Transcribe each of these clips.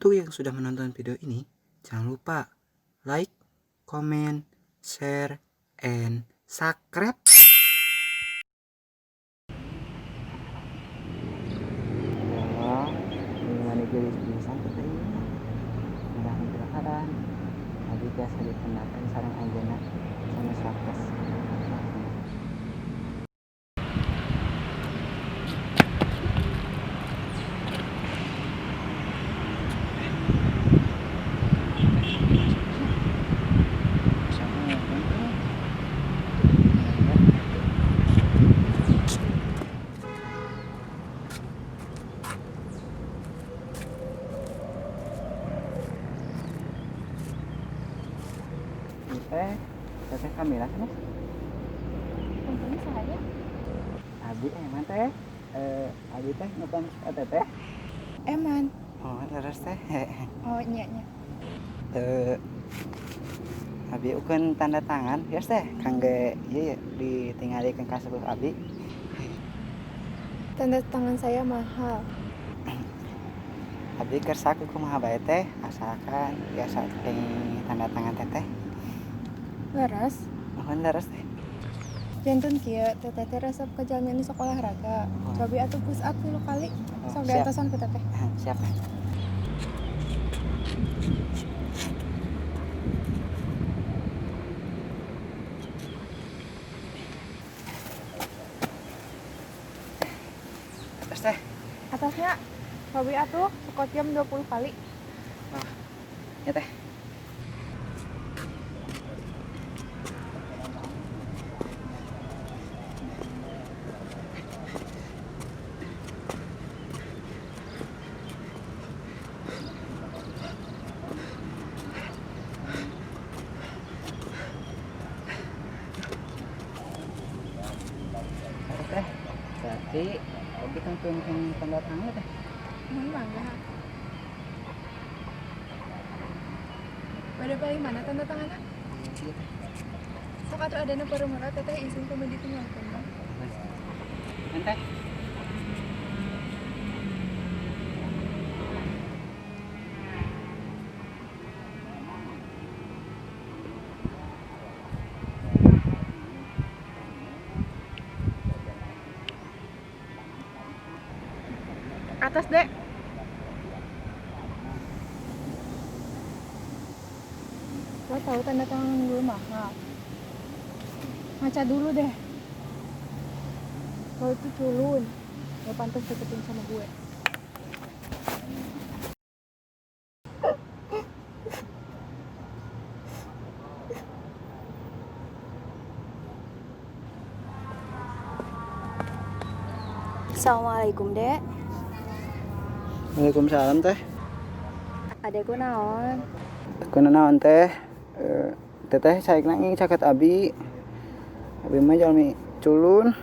Untuk yang sudah menonton video ini, jangan lupa like, comment, share, and subscribe. Ya, ini geulis pisan teh ieu. Mudah-mudahan abdi tiasa dipendakkeun sareng anjeunna sanes waktos. Teh, Teteh Kamila sanes? Punten, saya. Abi Eman, teh. Abi teh ngefans ka Teteh. Eman. Oh, terus teh. Oh, iya iya. Abi ukeun tanda tangan biasa teh kangge ieu ditinggalikeun ka sepuh abi. Tanda tangan saya mahal. Abi kersa kumaha bae teh, asalkan biasa kenging tanda tangan Teteh. Leres? Mohon, leres teh. Janten kieu, Teteh teh resep ka jalmi anu sok olahraga. Oh. Cobi atuh push up 3 kali. Oh, Sok siap. Diantosan ku Teteh. Siap. Atas teh. Atasnya cobi atuh squat jam 20 kali. Oh, ya teh. Atas teh. Berarti abdi kan kenging tanda tangan teh. Mun mangga. Pada paling mana tanda tanganna? Iya teh. Sok atuh adana parumura, Teteh izin pamit ditinggalkeun. Ente. Atas, Dek. Lo tahu tanda tangan gue mahal. Ngaca dulu deh. Lo itu culun. Gak pantas deketin sama gue. Assalamualaikum, Dek. Waalaikumsalam, teh. Adekku naon? Kunaon teh? Teteh saekna nging caket abi. Abi mah jalmi culun.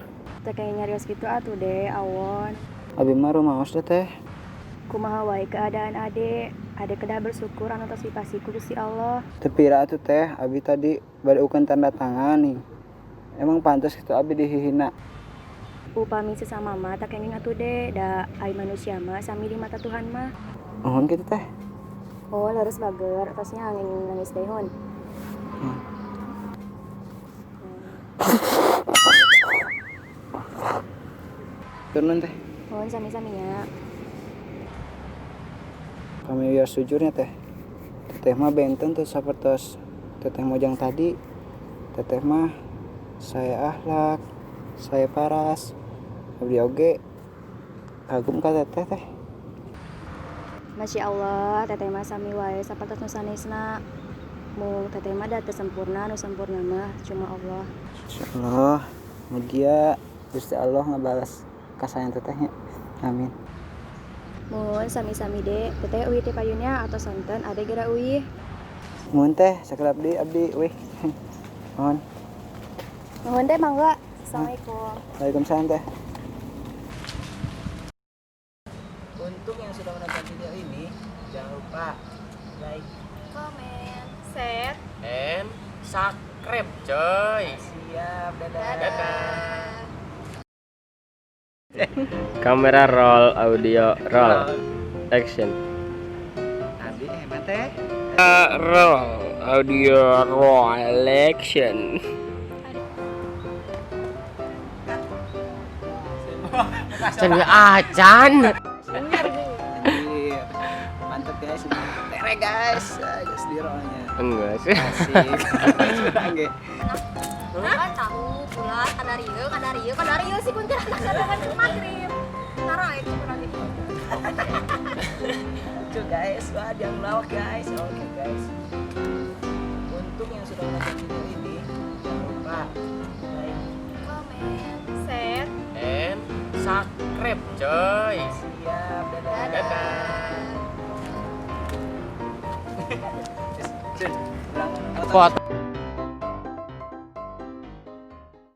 Teh kayak nyarios gitu atuh, Dek, awon. Abi mah rumaos deh teh. Kumaha wae keadaan Ade? Ade kedah bersyukur anu tos dipasih ku Gusti Allah. Teu pira atuh teh, abi tadi bade ukeun tanda tangan nih. Emang pantas gitu abi dihihina? Upami sesama mah tak kenging atuh, Dek, da ai manusia mah sami di mata Tuhan mah. Nuhun kitu teh. Oh, leres bager, tosnya angin nangis deh, hun. Turun teh. Mohon sami-saminya. Kami ya sejujurnya teh. Teteh mah benten tuh sapertos Teteh mojang tadi. Teteh mah saya akhlak, saya paras. Abdi oge kagum ka Teteh teh. Masya Allah, Teteh mah sami wae sapertos nu sanesna. Mung Teteh mah da teu sempurna, nu sempurna mah cuma Allah. Insyaallah, mugia Gusti Allah ngabalas kasayang Tetehnya. Amin. Mohon sami-sami, Dek. Teteh uih teh payunnya atau santan ade geura uih. Mohon teh, sakedap deui abdi uih. Mohon. Mohon teh mangga. Assalamualaikum. Waalaikumsalam teh. Untuk yang sudah menonton video ini, jangan lupa like, Comment, share, and subscribe, coy. Siap, dadah. Dadah. Kamera roll, audio roll, action. Jadi hemat teh. Roll audio collection. Can acan. Anjir. Mantep guys. Tere guys. Ah, geus di rollnya. Enggak sih. Asik. Curang ge. Kan tahu bulat kadarieu kadarieu kadarieu si kuntilanak datang ke maghrib. Tara itu kurang gitu. Lucu guys, wah dia ngelawak guys. Oke guys. Untuk yang sudah menonton video ini, jangan lupa like, Komen, Share. And subscribe coy. siap, dadah. Dadah. Cun, ulang. Foto.